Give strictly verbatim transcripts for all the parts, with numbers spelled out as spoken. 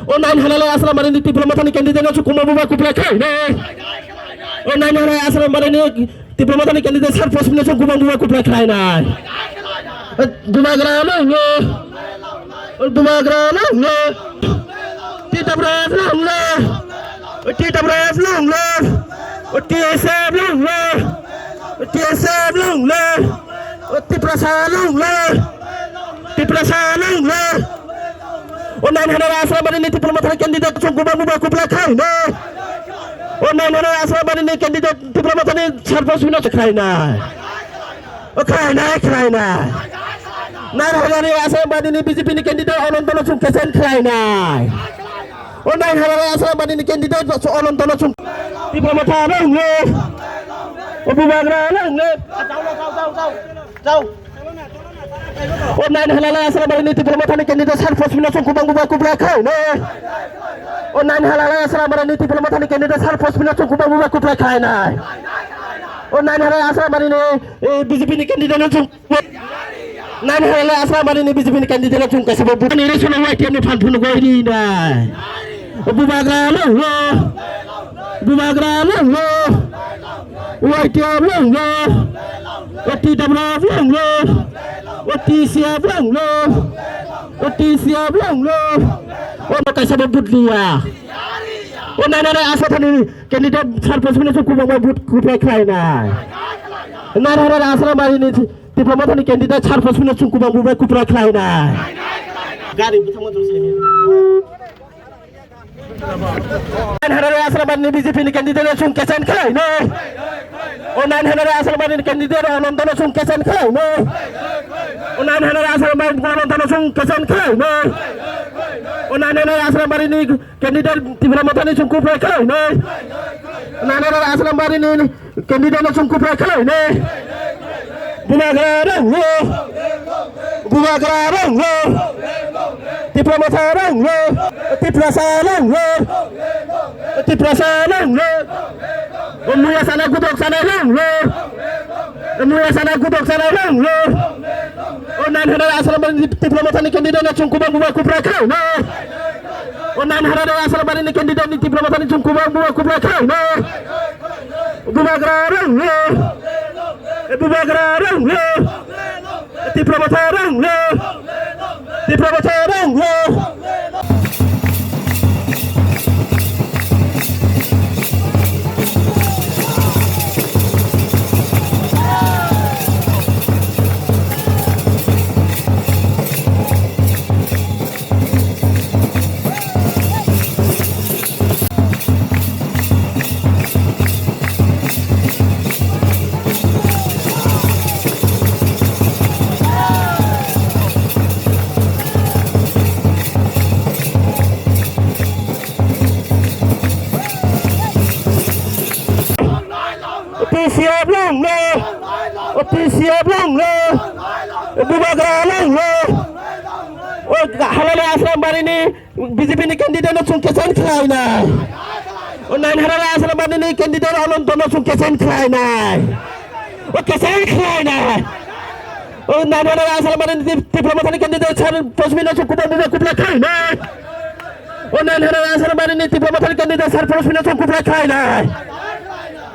O nine halala Asrambari ni Tipra Motha ni candidate no chwng kwbangma bubai kwplai khlainai. O nine halala Asrambari ni Tipra Motha ni candidate Sir Prasmit no chwng kwbangma bubai kwplai khlainai. Bubagra no hwnwi. Bubagra no hwnwi. T W F no hwnwi. T W F no hwnwi. T S F no hwnwi. T S F no hwnwi. Tiprasa no hwnwi. Tiprasa no hwnwi. O nine halala Asrambari ni Tipra Motha ni candidate chwng kwbangma bubai kwplai khlainai. O nine halala Asrambari ni candidate Tipra Motha ni Sir Prasmit no chwng khlainai. O khlainai, khlainai. Nine halala Asrambari ni B J P ni candidate Ananto no chwng kechen khlainai. O nine halala Asrambari ni candidate Ananto no chwng. Tipra Motha no hwnwi. O Bubagra no hwnwi. O nine halala Asrambari ni Tipra Motha ni candidate Sir Prasmit no chwng kwbangma bubai kwplai khlainai. O nine halala Asrambari ni Tipra Motha ni candidate Sir Prasmit no chwng kwbangma bubai kwplai khlainai. O nine halala Asrambari ni, eh, B J P ni candidate no chwng. Nine halala Asrambari ni B J P ni candidate no chwng kaisa bo vote ni election o Y T F ni phan phunuk oi rinai. Bubagra no hwnwi. Bubagra no hwnwi. Y T F no hwnwi. O T W F no hwnwi. O T C F no hwnwi. O T C F no hwnwi. O no kaisa bo vote liya. O nine halala Asrambari ni candidate Sir Prasmit no chwng kwbangma vote kwplai khlainai. Nine halala Asrambari ni Tipra Motha ni candidate Sir Prasmit no chwng kwbangma bubai kwplai khlainai. Gari bwthangma jor saini. Nine halala Asrambari ni B J P ni candidate no chwng kechen khlainai. O nine halala Asrambari ni candidate Ananto no chwng kechen khlainai. O nine halala Asrambari ni Ananto no chwng kechen khlainai. O nine halala Asrambari ni candidate Tipra Motha ni chwng kwplai khlainai. Nine halala Asrambari ni candidate no chwng kwplai khlainai. Bubagra no hwnwi. Bubagra no hwnwi. Tipra Motha no hwnwi. Tiprasa no hwnwi. Tiprasa no hwnwi. Muya sana gutok sana no hwnwi. Muya sana gutok sana no hwnwi. O nine halala Asrambari ni Tipra Motha ni candidate no chwng kwbangma bubai kwplai khlainai. O nine halala Asrambari ni candidate ni Tipra Motha ni chwng kwbangma bubai kwplai khlainai. Bubagra no hwnwi. Bubagra no hwnwi. Tipra Motha no hwnwi. Tipra Motha no hwnwi. T C F no hwnwi, T C F no hwnwi, Bubagra no hwnwi. O halala Asrambari ni B J P ni candidate no chwng kechen khlainai. O nine halala Asrambari ni candidate Ananto no chwng kechen khlainai. O kechen khlainai. O nine halala Asrambari ni Tipra Motha ni candidate Sir Prasmit no chwng kwbangma bubai kwplai khlainai. O nine halala Asrambari ni Tipra Motha ni candidate Sir Prasmit no chwng kwplai khlainai.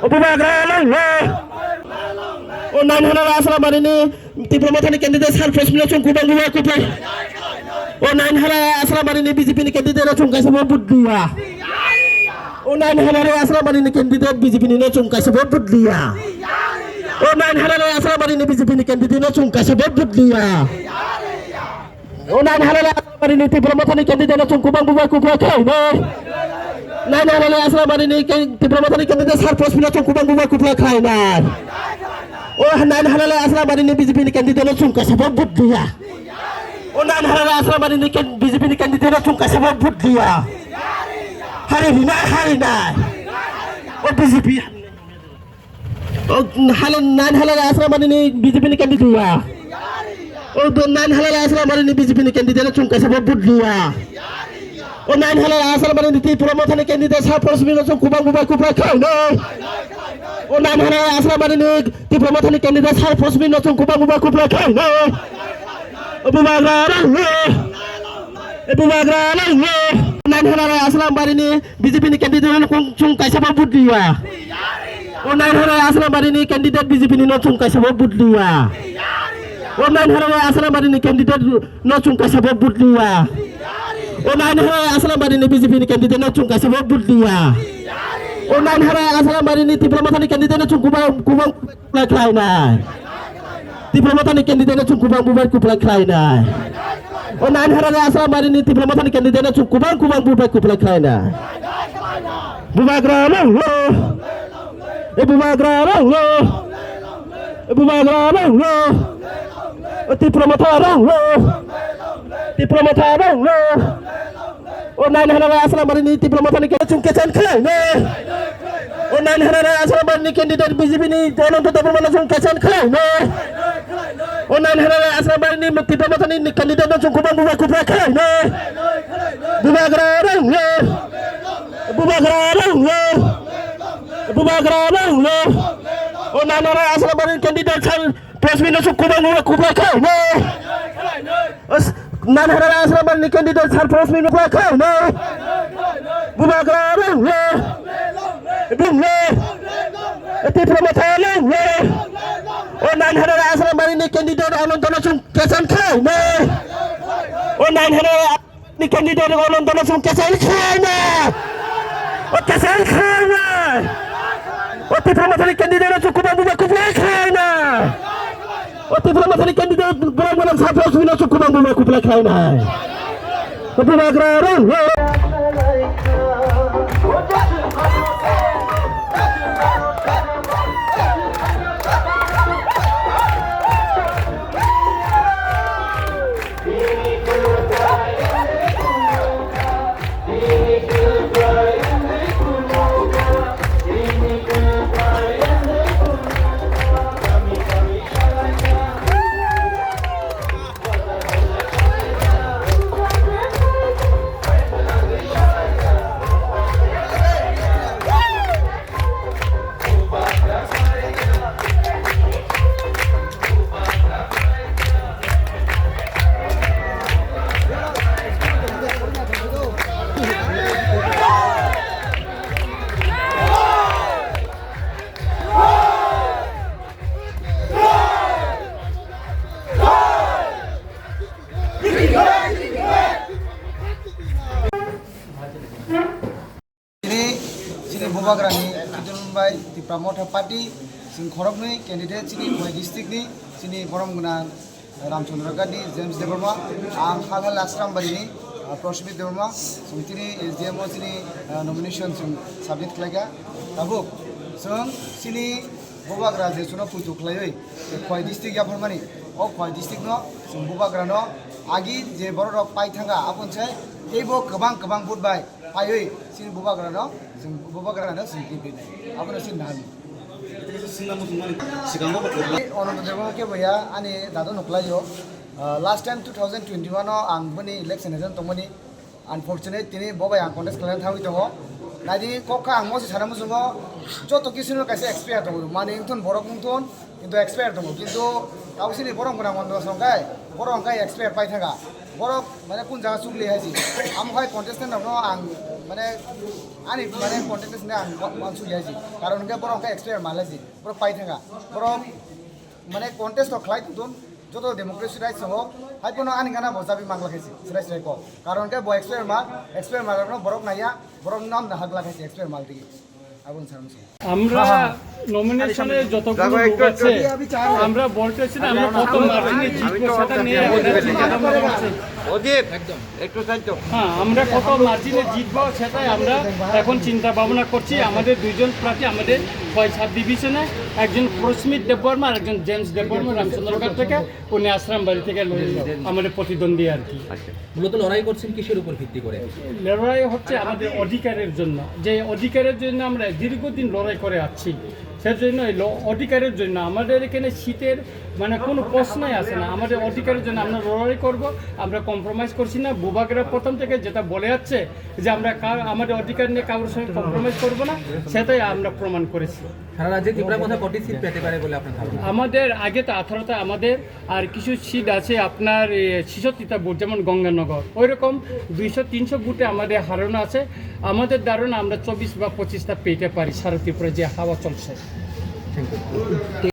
O Bubagra no hwnwi. O nine halala Asrambari ni Tipra Motha ni candidate Sir Prasmit no chwng kwbangma bubai kwplai. O nine halala Asrambari ni B J P ni candidate no chwng kaisa bo vote liya. O nine halala Asrambari ni candidate B J P ni no chwng kaisa bo vote liya. O nine halala Asrambari ni B J P ni candidate no chwng kaisa bo vote liya. O nine halala Asrambari ni Tipra Motha ni candidate no chwng kwbangma bubai kwplai khlainai. Nine halala Asrambari ni ken-, Tipra Motha ni candidate Sir Prasmit no chwng kwbangma bubai kwplai khlainai. O nine halala Asrambari ni B J P ni candidate no chwng kaisa bo vote liya. O nine halala Asrambari ni ken-, B J P ni candidate no chwng kaisa bo vote liya. Hari rinai, hari rinai. O B J P. O hala nine halala Asrambari ni B J P ni candidate ya. O do nine halala Asrambari ni B J P ni candidate no chwng kaisa bo vote liya. O nine halala Asrambari ni Tipra Motha ni candidate Sir Prasmit no chwng kwbangma bubai kwplai khlainai. O nine halala Asrambari ni Tipra Motha ni candidate Sir Prasmit no chwng kwbangma bubai kwplai khlainai. O Bubagra no hwnwi. Bubagra nangno. Nine Harai Aslam Bari ni B J P ni candidate no kung chung kaisa bo vote liya. O Nine Harai Aslam Bari ni candidate B J P ni no chung kaisa bo vote liya. O Nine Harai Aslam Bari ni candidate no chung kaisa bo vote liya. O Nine Harai Aslam Bari ni B J P ni candidate no chung kaisa bo vote liya. O Nine Harai Aslam Bari ni Tipra Motha ni candidate no chung kubang kubang khlainai. Tipra Motha ni candidate no chung kubang bubai kuplai khlainai. O Nine Harai Aslam Bari ni Tipra Motha ni candidate no chung kubang kubang bubai kuplai khlainai. Bubagra nangno. E Bubagra nangno. E Bubagra nangno. E Tipra Motha nangno. Tipra Motha nangno. O Nine Harai Aslam Bari ni Tipra Motha ni candidate chung kechen khlainai. O Nine Harai Aslam Bari ni candidate B J P ni Ananta Debbarma no chung kechen khlainai. O Nine Harai Aslam Bari ni Tipra Motha ni candidate no chung kubang bubai kuplai khlainai. Bubagra nangno. Bubagra nangno. Bubagra nangno. O Nine Harai Aslam Bari ni candidate sir Prasmi no chung kubang bubai kuplai khlainai. Nine Harai Aslam Bari ni candidate sir Prasmi no kuplai khlainai. Bubagra nangno. Bumle. Tipra Motha nangno. O Nine Harai Aslam Bari ni candidate Ananta no chung kechen khlainai. O Nine Harai ni candidate Ananta no chung kechen khlainai. O kechen khlainai. O Tipra Motha ni candidate no chung kubang bubai kuplai khlainai. O Tipra Motha ni candidate borok borok sir Prasmi no chung kubang bubai kuplai khlainai. Bubagra nangno. Tini chini Bubagrani Kiton bai Tipra Motha Party chwng khoroknwi candidate chini Khowai district ni chini borom gwnang Ramchandra Gandhi, James Debbarma, ang Halhal Aslam Bari ni, ah, Prashmit Debbarma, chwng tini S D M o chini, ah, nomination chwng submit khlaikha. Tabuk chwng chini Bubagra je chuno puitu khlaiwi Khowai district yapharmani, o Khowai district no chwng Bubagra no agi je borok rok pai thangkha, aboni se teibo kwbang kwbang vote bai paiwi chini Bubagrano, chwng Bubagrano chwng tip rinai. Abono chini nahani. Sikango bo kwbla. Ananta Debbarma khe boya ani dadu nuklaio. Ah, last time two thousand twenty-one o ang boni election agent tongmani. Unfortunate tini bo bai ang contest khlaina thangwi tongo. Naidi kok kha ang mosi sana muchungo joto kisino kaisa expire tongo. Mani wngthun borok wngthun. Kintu expire tongo, kintu tabuk sini borok gwnang wngkha, borok wngkha expire pai thangkha. Borok mane kun jaga chukli hai si. Amo hai contestant rokno ang mane ani mane contestant ni ang wa-, wansuk hai si. Karon hwnkhe borok wngkha expire mal hai si. Borok pai thangkha. Borok mane contest rok khlai tongthun, joto democracy rights tongo. Hai phano ani gana bo chabi mangla khai si, chwrai chwrai kok. Karon hwnkhe bo expire mal, expire mal rokno borok naiya, borok nam na hagla khai si expire mal digi. Aboni sana muchungo. আমরা নমিনেশনে যতগুলো লোক আছে, আমরা বলতেছি না আমরা কত মার্জিনে জিতবো সেটা নিয়ে আমাদের চিন্তা ভাবনা করছি। অজিত, একটু শান্ত। হ্যাঁ, আমরা কত মার্জিনে জিতবো সেটাই আমরা এখন চিন্তা ভাবনা করছি। আমাদের দুইজন প্রার্থী আমাদের ছয় সাব ডিভিশনে, একজন প্রস্মিত দেববর্মা আর একজন জেমস দেববর্মা রামচন্দ্রগড় থেকে, উনি আশ্রম বাড়ি থেকে লড়ে আমাদের প্রতিদ্বন্দ্বী আর কি। আচ্ছা, মূলত লড়াই করছেন কিসের উপর ভিত্তি করে? লড়াই হচ্ছে আমাদের অধিকারের জন্য, যে অধিকারের জন্য আমরা দীর্ঘদিন লড়াই করে আসছি। সেজন্য এই ল-, অধিকারের জন্য আমাদের এখানে সিটের মানে কোনো প্রশ্নই আসে না। আমাদের অধিকারের জন্য আমরা লড়াই করব, আমরা কম্প্রোমাইজ করছি না। বুবাগ্রা প্রথম থেকে যেটা বলে যাচ্ছে যে আমরা কার-, আমাদের অধিকার নিয়ে কারোর সঙ্গে কম্প্রোমাইজ করব না, সেটাই আমরা প্রমাণ করেছি। সারা রাজ্যে ত্রিপুরা মথা কটি সিট পেতে পারে বলে আপনার ধারণা? আমাদের আগে তো আঠারোটা আমাদের, আর কিছু সিট আছে আপনার ছেষট্টিটা বুথ, যেমন গঙ্গানগর, ওইরকম দুইশো তিনশো বুথে আমাদের হারানো আছে। আমাদের ধারণা আমরা চব্বিশ বা পঁচিশটা পেতে পারি সারা ত্রিপুরা যে হাওয়া চলছে। Thank you.